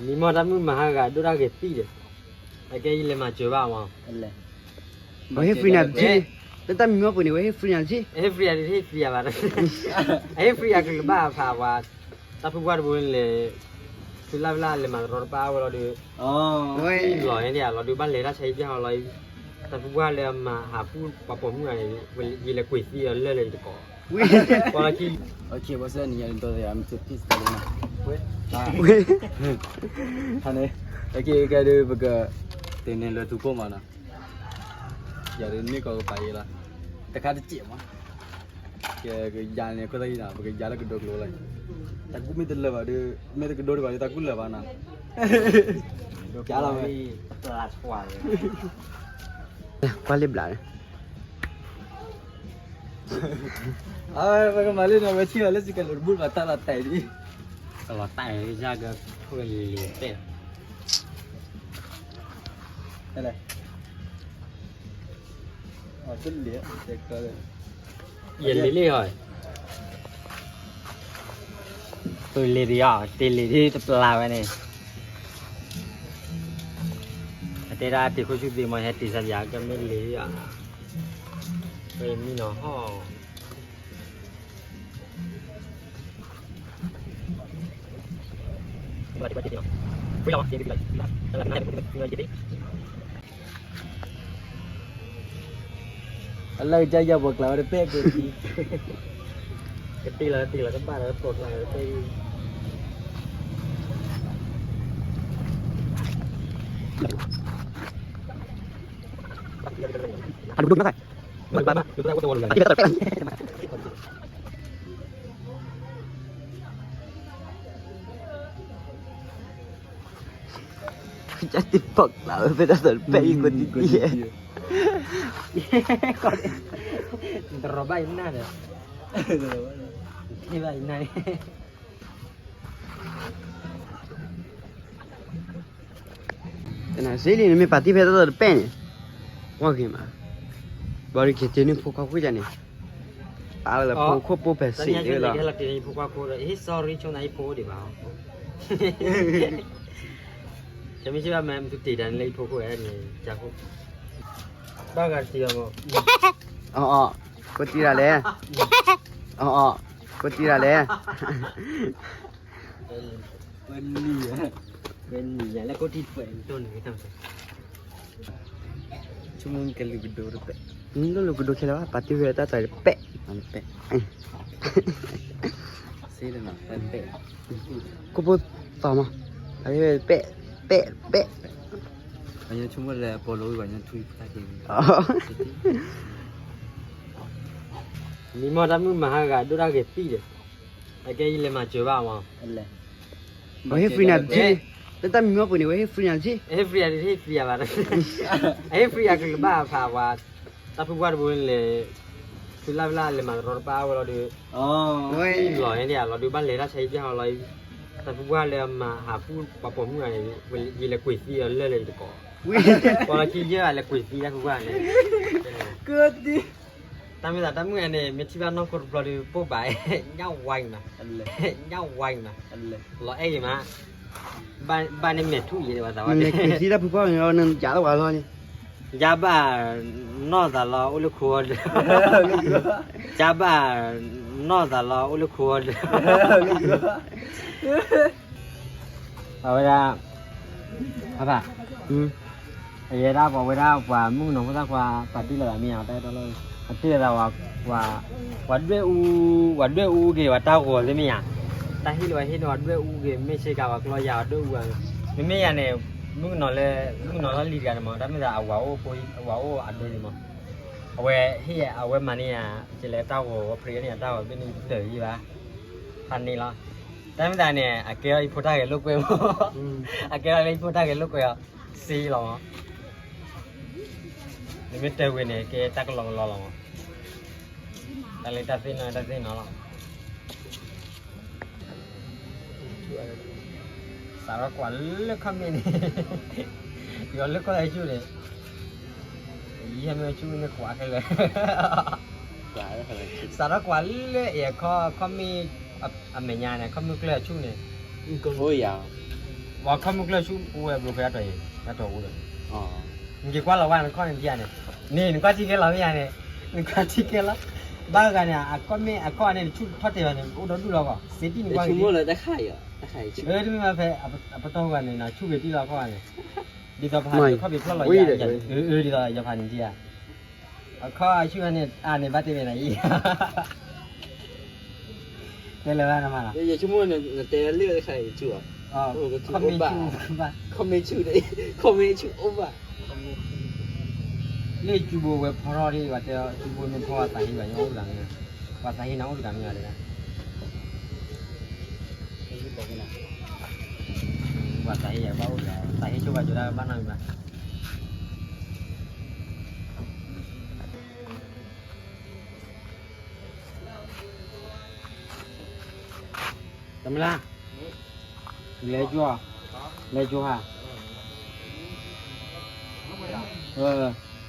မံမီၢ်တၢ်မုၣ်မၤဟါဂၤဒိၣ်တၢ်ဂ့ၤသံဒီး, အကဲယလဲၤမၤစၢၤဘၣ်မး, ဝဲဟ့ၣ် free နၤတထံၣ်, လၢတၢ်မံမီၢ်ပူၤန့ၣ် ဝဲဟ့ၣ် free နၤတထံၣ်, ဟ့ၣ် free ယၤတထံၣ် free ယၤဘၣ်, အဟ့ၣ် free ယၤကလုာ်ဘၣ်ဖးဝဲ, တၢ်ဖုပှၢ်တဘိန့ၣ်လဲၤ, ဖုလၢ်ဖုလၢ်လဲၤမၤတရီတပါဝဲလီၤဒီး, လီၤန့ၣ်လီၤဒီးဘၣ်လဲၤတၢ်ဆါဟံၣ်ပျၢ်ဟီလီၤ, တၢ်ဖုပှၢ်လၢအမၤဟးဖှူပှၤပိာ်မုၣ်ဂၤန့ၣ်, ယလဲၤကွံာ်သံအီၤလၢလၢယတကိး, ပီလီၤခံ, န့ၣ်, ကဲဒုးပက, တန့ၢ်လၢထူခိၣ်မးနီၤ, ယၤဒုးန့ၢ်ကီးကပၤအံၤလီၤ, တခါတစဲးမး, ကယၤန့ၣ် ခိၣ်သၣ်အံၤနီၤ ပကယၤလၢကဒိကျိလီၤ, တၢ်ကူၣ်မ့ၢ်တလၢာ်ဘၣ်ဒီး, မ့ၢ်တကဒိဒံးဘၣ်ဒီး တၢ်ကူၣ်လၢာ်ဘၣ်နီၤ, ကလီၤဝဲ, ကွၢ်လံဘျးန့ၣ် ပကမၤလံနီၤ ဝဲထံၣ်အီၤလၢစကဲးလိာ်တဘူၣ်ဘၣ်တၢ်လီၤတဲာ်ဒ်, ကလီၤတဲာ်ယကလီၤတဲာ်, လဲၣ်, ယလံလံဟီ, ပလံဒံးအီၤ တ့လံဒ်တပျၢ်ဝဲန့ၣ်, အတဲဒၣ်တ့ခိၣ်ဆူၣ်သ့မး ဟဲတ့စၢ်ယၤကမ့ၢ်လံအီၤ, ပမံနီၤဟီၣ် အလၢကစၢ်ယွၤပှၤကျါဝဲတပဲၣ်ကိး, ကတ့လီၤတ့လီၤတဘၣ်လီၤပှၤကျါဝဲတပဲၣ်, အဒိဒိမ့ၢ်, တပီၢ်ကျါဝဲဖဲတၢ်သးတပဲၣ်အံၤ ကွၢ်တံၢ်တံၢ်, တရီဘၣ်အံၤနၢ်ဒီး, ဘၣ်အံၤနၢ်န့ၣ် တနၤစ့လံ နမ့ၢ်ပာ်တံၢ်ဖဲတၢ်သးတပဲၣ်န့ၣ်, ဝဲဂ့ၤမး, ဘၣ်ဒီးက့ၤတ့န့ၢ်ဖိခွါခိၣ်ယၤန့ၣ်, အလၢဖိခိၣ်ပိၢ်ဖဲစ့ၢ်လီၤ, ဟ့ၣ် sorry ဆိနၤဟ့ၣ်ဖိအိၣ်ဒံးဘၣ်, တမ့ၢ်စ့ၢ်ဘၣ်မ့ၢ်မ့ၢ်တတ့တၢ်န့ၣ်လၢဟံၣ်ဖိခိၣ်ဝဲန့ၣ် ကၢ်ခိၣ်, ဘၣ်ဂၤတံၢ်အီၤမး, အီၣ်အီၣ်, ကိးတံၢ်ဒၣ်လဲၣ်, အီၣ်အီၣ်, ကိးတံၢ်ဒၣ်လဲၣ် ဝဲနံၤ, ဝဲနံၤယၤလၢကိးတံၢ်တဖျၢၣ်န့ၣ်, ဆိကမိၣ်ကလူးကဒိတပဲၣ်, နလူးကဒိခဲလၢာ်ဘၣ် ပာ်တံၢ်ဖဲတၢ်တပဲၣ်, တပဲၣ်, စ့တနီၤ တပဲၣ်, ခိၣ်ဖိသီမး, ပာ်တံၢ်ဖဲတပဲၣ်, တပဲၣ်, တပဲၣ်, ပှၤညီဆိကမိၣ်လၢအပီၤလိဝံၤ ပှၤညီထူတၢ်က့ၤဝံၤ မံမီၢ်တၢ်မုၣ်မၤဟါဂၤ ဒိၣ်တၢ်ဂ့ၤသံဒီး, အကဲယလဲၤမၤစၢၤဘၣ်မး, ဝဲဟ့ၣ် free နၤတထံၣ်, လၢတၢ်မံမီၢ်ပူၤန့ၣ် ဝဲဟ့ၣ် free နၤတထံၣ်, ဟ့ၣ် free ယၤတထံၣ် free ယၤဘၣ်, အဟ့ၣ် free ယၤကလုာ်ဘၣ်ဖးဝဲ, တၢ်ဖုပှၢ်တဘိန့ၣ်လဲၤ, ဖုလၢ်ဖုလၢ်လဲၤမၤတရီတပါဝဲလီၤဒီး, လီၤန့ၣ်လီၤဒီးဘၣ်လဲၤတၢ်ဆါဟံၣ်ပျၢ်ဟီလီၤ, တၢ်ဖုပှၢ်လၢအမၤဟးဖှူပှၤပိာ်မုၣ်ဂၤန့ၣ်, ယလဲၤကွံာ်သံအီၤလၢလၢယတကိး, ပီလီၤခံယဲၢ်ဘၣ်လဲၤကွံာ်သံတၢ်ဖုပှၢ်န့ၣ် တၢ်မ့ၢ်သးတၢ်မုၣ်ဂၤန့ၣ် မ့ၢ်ထံၣ်ဘၣ်နီၢ်ခိတဘျီဒီး ပိၢ်ဘၣ်, ညၣ်ဝါအံၤမး, ညၣ်ဝါအံၤမး, လီၤအဲၣ်ဂ့ၤမး, ဘၣ်န့ၣ်မဲာ်ထူၣ်ယဲၤဒံးဘၣ်သးဝဲ, နလဲၤကွံာ်သံတၢ်ဖုပှၢ်န့ၣ် နယၤလီၤဝဲလီၤန့ၣ်, ယၤဘၣ်, နီၢ်သးလီၤအိၣ်လၢခိအီၤဒီး, ယၤဘၣ်, နီၢ်သးလီၤအိၣ်လၢခိအီၤဒီး အဝဲဒၣ်, အဖၣ်, အယဲဒၣ်ပှၤဝဲဒၣ်ပှၤမုၣ်ကနီၤဖိသၣ်ခွါ ပာ်တံၢ်လိာ်သးမ့ၢ်ဧါ, တၢ်အဲၣ်တီလိာ်, ပာ်တံၢ်လိာ်သး, ပှၤဒွဲၣ်အူ, ပှၤဒွဲၣ်အူက့ၤ ပှၤတၢ်ဂီၤသ့ၣ်မ့ၢ်ဧါ, တၢ်ဟ့ၣ်လီၤပှၤဟ့ၣ်န့ၢ်ပှၤဒွဲၣ်အူက့ၤ မ့ၢ်ဆ့ကၤပှၤကျီယၤပှၤဒွဲၣ်အူဧါ, မ့မ့ၢ်ယၤန့ၣ်, မုၣ်ကနီၤလၢ, မုၣ်ကနီၤလီၢ်လံၤတဂၤန့ၣ်မး တၢ်မ့ၢ်သးအဝၤအိၣ်ဖိ, အဝၤအိၣ်အဒိန့ၣ်မး, အဝဲဟ့ၣ်အဝဲမၤန့ၢ်ယၤ, ကလဲၤတၢ်ဂီၤဝဲဖျ့န့ၢ်ယၤတၢ်ဂီၤဘ့ၣ်န့ၣ်တၢၢ်ယံၤဘၣ်, ဖးန့ၣ်လီၤ, တၢ်မ့ၢ်သးန့ၣ် အကဲထီၣ်ယဖိတၢ်ဂဲၤလိာ်ကွဲမး, အကဲထီၣ်လၢယဖိတၢ်ဂဲၤလိာ်ကွဲအီၤ, စ့လီၤမး, နမ့ၢ်တၢၢ်ဝဲန့ၣ် ကဲတၢ်ကလီကလီလီၤမး, တၢ်လၢတၢ်သ့ၣ်နီၣ်တၢ်သ့ၣ်နီၣ်လီၤ စးထီၣ်ကွၢ်လၢခီၣ်မ့ၣ်န့ၣ်, ယီၤလၢခီၣ်သးဆူၣ်န့ၣ်, ယဟဲမ့ၢ်ဆူၣ်န့ၣ်ကွၢ်ခဲလၢာ်, စးထီၣ်ကွၢ်လၢအဲၣ်ခီၣ်မ့ၣ်အမဲာ်ညါန့ၣ် ခီၣ်မ့ၣ်ကျၢၢ်အဆူၣ်န့ၣ်, အိၣ်ယၤ, ပှၤခီၣ်မုၢ်ကျၢၢ်ဆူၣ်အိၣ်ဝဲဘျိဖဲအတီၢ်အံၤ အတီၢ်အိၣ်ဒီး နက့ၤကွၢ်လီၤဝဲနခီၣ်န့ၣ်ဒံးဧါန့ၣ်, န့ၣ် နကွၢ်ထံကဲလီၤမ့ၢ်ဧါန့ၣ်, နကွၢ်ထံကဲလီၤ, ဘၣ်ဂၤန့ၣ် အကီၢ်မ့ၢ်အခီၣ်န့ၣ် နဆူၣ်ထီၣ်တဲာ်ဘၣ်န့ၣ် အိၣ်ဒီဒူၣ်လီၤဂီၢ် စ့တံၢ်နကွၢ်က့ၤ, တမ့ၢ်ဘၣ်ဖဲ အပတီၢ်ဂၤန့ၣ် နဆူၣ်ဂ့ၤတံၢ်လီၤခီၣ်ဂၤန့ၣ်, ဒ်သိးပဟးခီၣ်ဖံးဖျီၣ်လီၤယၤ, ဒ်သိးယဖးန့ၣ်ဒံးဧါ, အခီၣ်အဆူၣ်ဂၤန့ၣ် အန့ၣ်ဘၣ်တဲဝဲနၤအံၤ တဲလၢၤဘၣ်နမၤလီၤ, ယဆိကမိၣ်နတဲလၢတခါအံၤဆူၣ်အီၤ, ခီၣ်မ့ၢ်ဆူၣ်အိၣ်ဘၣ်, ခီၣ်မ့ၢ်ဆူၣ်အိၣ်ဘၣ်, လၢကၠူဘိဝဲဖီထီၣ်ဒ် ပှၤတဲကၠူဘိမ့ၢ်ဖီဝဲသးဟ့ဝဲ ယအိၣ်တဂၤမ့ၢ်, ပှၤသးဟ့နၤအိၣ်တဂၤမ့ၢ်ဂၤဒၣ်, ပှၤသးဟ့ယဘၣ်အိၣ်တဂၤ သးဟ့ဆိဘၣ်ကၠိဒၣ်ဘၣ်နီတမံၤဘၣ် တမံၤလၢ်, လဲၤကၠိ, လဲၤကၠိဧါ, မ့ၢ်မိၣ်သးတ့ၢ်ခိၣ်ဒုး ဟဲတ့ၢ်သ့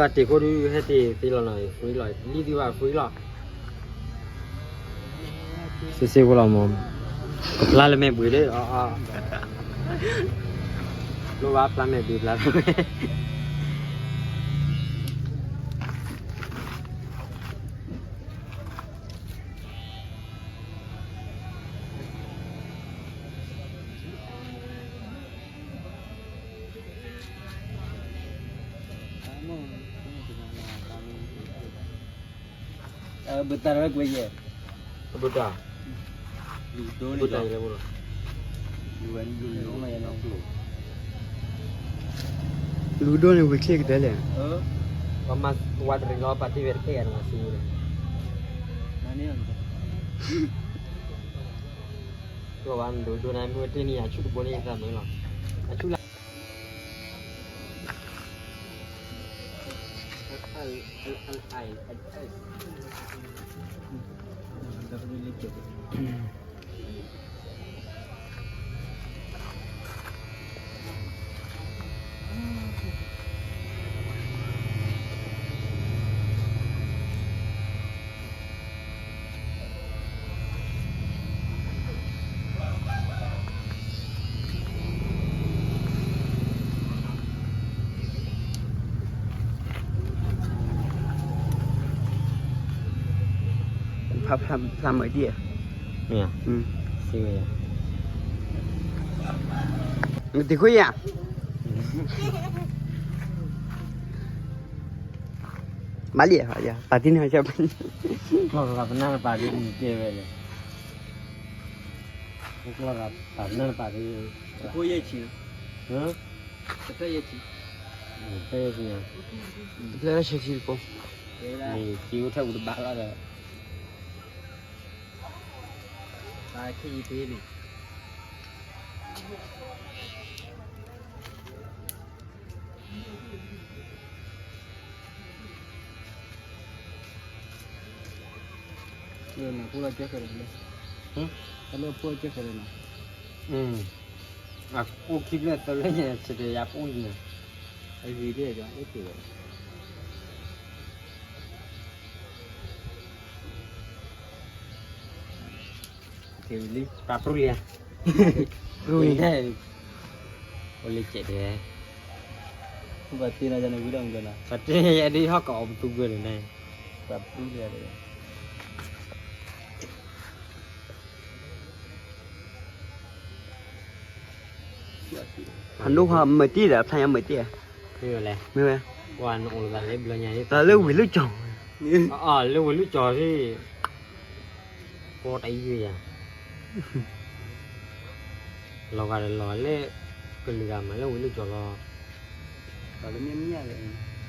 လီၤနီၤ free လီၤ လံသုဘၣ် free လီၤ စ့စ့ဖိလီၤမး, ကဖျါလၢမဲာ်ဘှံးလၢ, လိၣ်ဘၣ်ဖျါမဲာ်ဘှံးဖျါ ဘုတၢ်ရကွဲယဲၢ်, ဘုတၢ်, ဘုတၢ်ယဲၢ်လၢဘိလီၤ, လူၤဒိၣ်န့ၣ်ဝံၤချ့ကတၢၢ်လဲၣ်, ပမၤဝးတရံးလီၤ ပာ်တ့ၢ်ဝဲတကဲယၤတမၤစူၤန့ၣ်, ကီၢ်ဘၣ်လူၤဒိၣ်န့ၣ် မ့ၢ်ဝဲတ့ၢ်န့ၣ် အဆူၣ်တဘိန့ၣ် ယသးမုာ်လီၤ, အဆူၣ်လၢ ဖျါမုာ်ဒံးဧါ, မ့ၢ်ဧါ, စံးဝဲယၤ, နတံၤခွံယၤ, မၤလံ, ပာ်တံၢ်န့ၣ်, ပနၢ်ပာ်ဒ်နကဲဝဲလဲၣ်, ပနၢ်ပာ်ဒ်, တဖျၢၣ်ယဲၢ်ဆံ, တဖျၢၣ်ယဲၢ်ဆံ, တဖျၢၣ်ယဲၢ်ဆံ, တဖျၢၣ်ယဲၢ်ဆံတကိး, မ့ၢ်စံးဝဲထၢၣ်ပူၤတဘၣ်လီၤဒီး ပာ်ခံယံၤတ့လံ, နဖိလီၤကဲဃဲၤဒီး, တၢ်လၢဖိလီၤကဲဃဲၤဒီးနီၤ, အအိၣ်ခံဖျၢၣ်သၢဖျၢၣ်ညါ ဆဲးတဲယၤပအိၣ်န့ၣ်, အဂ့ၤဒ်အံၤ အိၣ်တ့ၢ်ဝဲ ပာ်ပရူၢ်လံဧါ, ပရူၢ်န့ၣ်, အိၣ်လၢကဲးတဲ, ပှၤတ့ၢ်နၤယၤန့ၣ်ဝံၤဒီးမုၢ်ကနၤ, ပှၤတ့ၢ်ယၤဒ်ဟီၣ်ကအိၣ်ပသူကွဲၤန့ၣ်, ပာ်ပရူၢ်လံဧါ, ဖးဒိၣ်ခွါမုာ်တံၢ်ဒီး ဖျါညါမုာ်တံၢ်ဧါ, မ့ၢ်ဝဲ, ပှၤနအိၣ်လၢဘျီညါ, တၢ်လၢဝံၤလၢကၠီၤ, အလၢဝံၤလၢကၠီၤသ့ၣ်, ပီတအံၤယၤ, လီၤဂာ်ဒီးလီၤလၢ, ကလုာ်ဂၤမၤလၢဝံၤလၢကၠီၤလီၤ,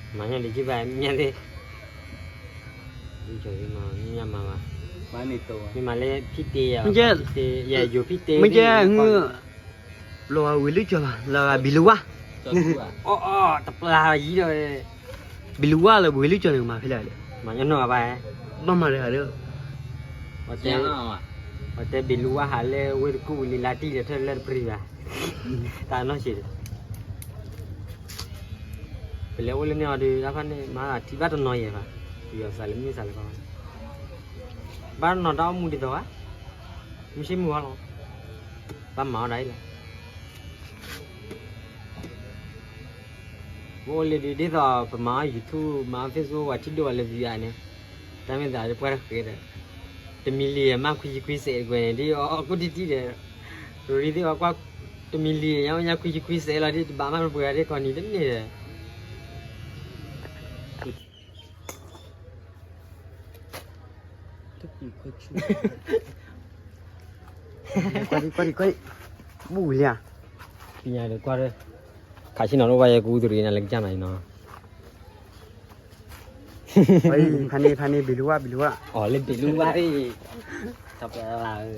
မၤညါဒ်ကဘၣ်မ့ၢ်သ့ၣ်, မၤမ့ၢ်မၤဘၣ်, မ့ၢ်မၤလၢဖံတ့ယၤ, ယၤယိၤဖံတ့, မ့ၢ်ကဲ, လီၤဂာ်ဝံၤလၢကၠီၤလီၤ, လီၤဂာ်ဘံၤလူၤဝါ, အီၣ်အီၣ်တပျၢ်ယံၤဒီး, ဘံၤလူၤဝါလၢဝံၤလၢကၠီၤန့ၣ် ကမၤဖဲလဲၣ်, မၤညါနီၢ်ဘၣ်, ဘၣ်မၤတဂၤဒီး, ပှၤတဲဘံၤလူၤဝါဟးလၢဝ့ၢ်တကူၣ်ဝံၤလံ လါတံၢ်ဒီးထၢၣ်လၢတပျံၤဘၣ်, တၢ်နီၢ်ဆံးဒီး ပလဲၤအိၣ်လၢန့ၣ်အီၤဒီး တၢ်ဖၣ်န့ၣ် မၤထံၣ်ဘၣ်တနီၤယဲၢ်ဘၣ်, ပယီၤစးလၢမ့ၢ်စးလၢကီးဘၣ်, ဘၣ်တနီၤတၢ်အိၣ်မူဒ်သိးဘၣ်, မုၢ်ဆ့ၣ်မုၢ်ဂီၢ်လီၤ, ဘၣ်မၤအီၣ်ဒၣ်အံၤလီၤ. ပအိၣ်လၢဒ် ဒ်သိးပမၤအီၣ် YouTube မၤအီၣ် Facebook ပှၤထံၣ်ဒိၣ်ဝဲလၢ view န့ၣ်, တၢ်မ့ၢ်သးပှၢ်တဃ့ဒီး, တမံၤလံမး ခွံဆံခွံစဲးတကွဲးန့ၣ် ဒ်အီၤအီၣ်ကိၣ်တံၢ်တံၢ်ဒီး, ရူၤဒ်သိးအီၣ်ကွၢ်, တမံၤလံညါအိၣ်ညါ ခွံဆံခွံစဲးလီၤဒ် တဘၣ်မးပှဲၤဂၤဒ်ကီၢ်နံၤတန့ၢ်ဒီး ကွၢ်ဒံကွၢ်ဒံကွၢ်ဒံ, ဘူၣ်လံဧါ, ပညါဒီးကွၢ်ဒီး, ခးဆ့ၣ်နီၤလိၣ်ဘၣ်ယဲ ကူသူၣ်ရ့ၣ်နၤလၢကစၢ်နၤအံၤနီၤ, ဖးန့ၣ် ဖးန့ၣ် ဘံၣ်လူဝၣ် ဘံၣ်လူဝၣ်, အီၤလၢဘံၣ်လူဝၣ်အံၤ, တပျၢ်လၢ,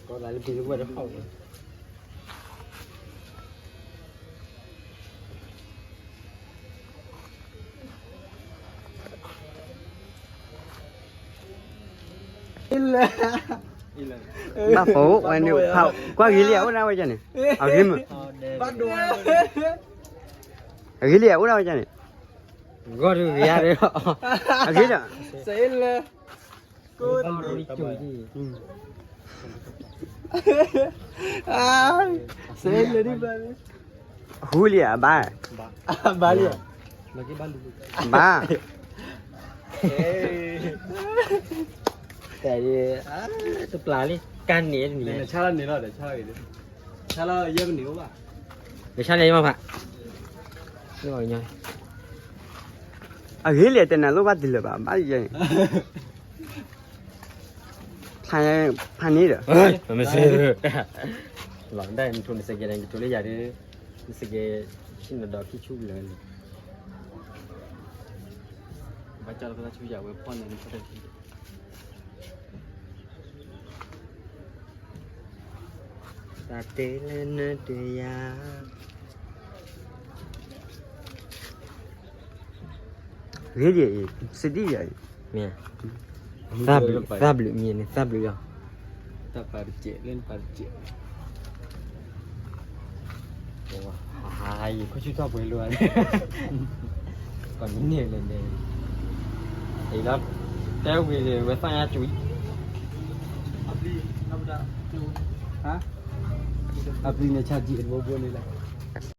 ကီးလၢဘံၣ်လူဝၣ်တဖၣ် ဘၣ်ဖီဝဲန့ၣ်ဖး, ကွၢ်ဂ့ၤလံဧါ အိၣ်ဒၣ်ဝဲဒၣ်န့ၣ်, အဂ့ၤမး, အဂ့ၤလံဧါ အိၣ်ဒၣ်ဝဲဒၣ်န့ၣ်, ဂီၢ်ဒုးဂ့ၤဧါဒီး, အဂ့ၤဒီး, စဲးလၢဒ်ဘၣ်, ဘၣ်လံဧါ, ဘၣ်, ဘၣ်, တပျၢ်လံ ကါန့ၣ်န့ၣ်, ဆါလီၤန့ၣ်လီၤဒီး, ဆါလီၤယဲၢ်မနုၤအိၣ်ဘၣ်, ကဆါန့ၣ်ယမၤဖး, အဂ့ၤလံ တနၤလိၣ်ဘၣ်တလၢာ်ဘၣ် ဘၣ်ယဲၢ် ဖးန့ၣ်ဒီး, လီၤဒၣ်နထိးနစကဲး နကထိးလၢယၤဒီး, နစကဲး ဆ့ၣ်နီၤဒီးခံဆူလၢာ်လံ, ဘၣ်ကၢ်လီၤကသးဆူယၤဝဲဖီၣ်န့ၣ် နဖီၣ်တၢ်ခံ တၢ်တဲလၢနတယၤ, ဂ့ၤဒ်အံၤ စတံယၤအံၤ, မ့ၢ်, သၣ်ဘျုး သၣ်ဘျုးမ့ၢ်န့ၣ် သၣ်ဘျုးလီၤ, တၢ်ပာ်တစဲးလၢနပာ်တစဲး, ဟါ ယခိၣ်ဆူၣ်ထီၣ်ပှဲၤလိာ်န့ၣ်, ကီးနံၤန့ၣ်လဲၣ်န့ၣ်, အံၤလီၤ, တဲဝံၤန့ၣ် ဝဲသၣ်ညါစူၤ, အပျံၤန့ၣ် ဆၣ်ကံးတဘိဘိန့ၣ်လီၤ.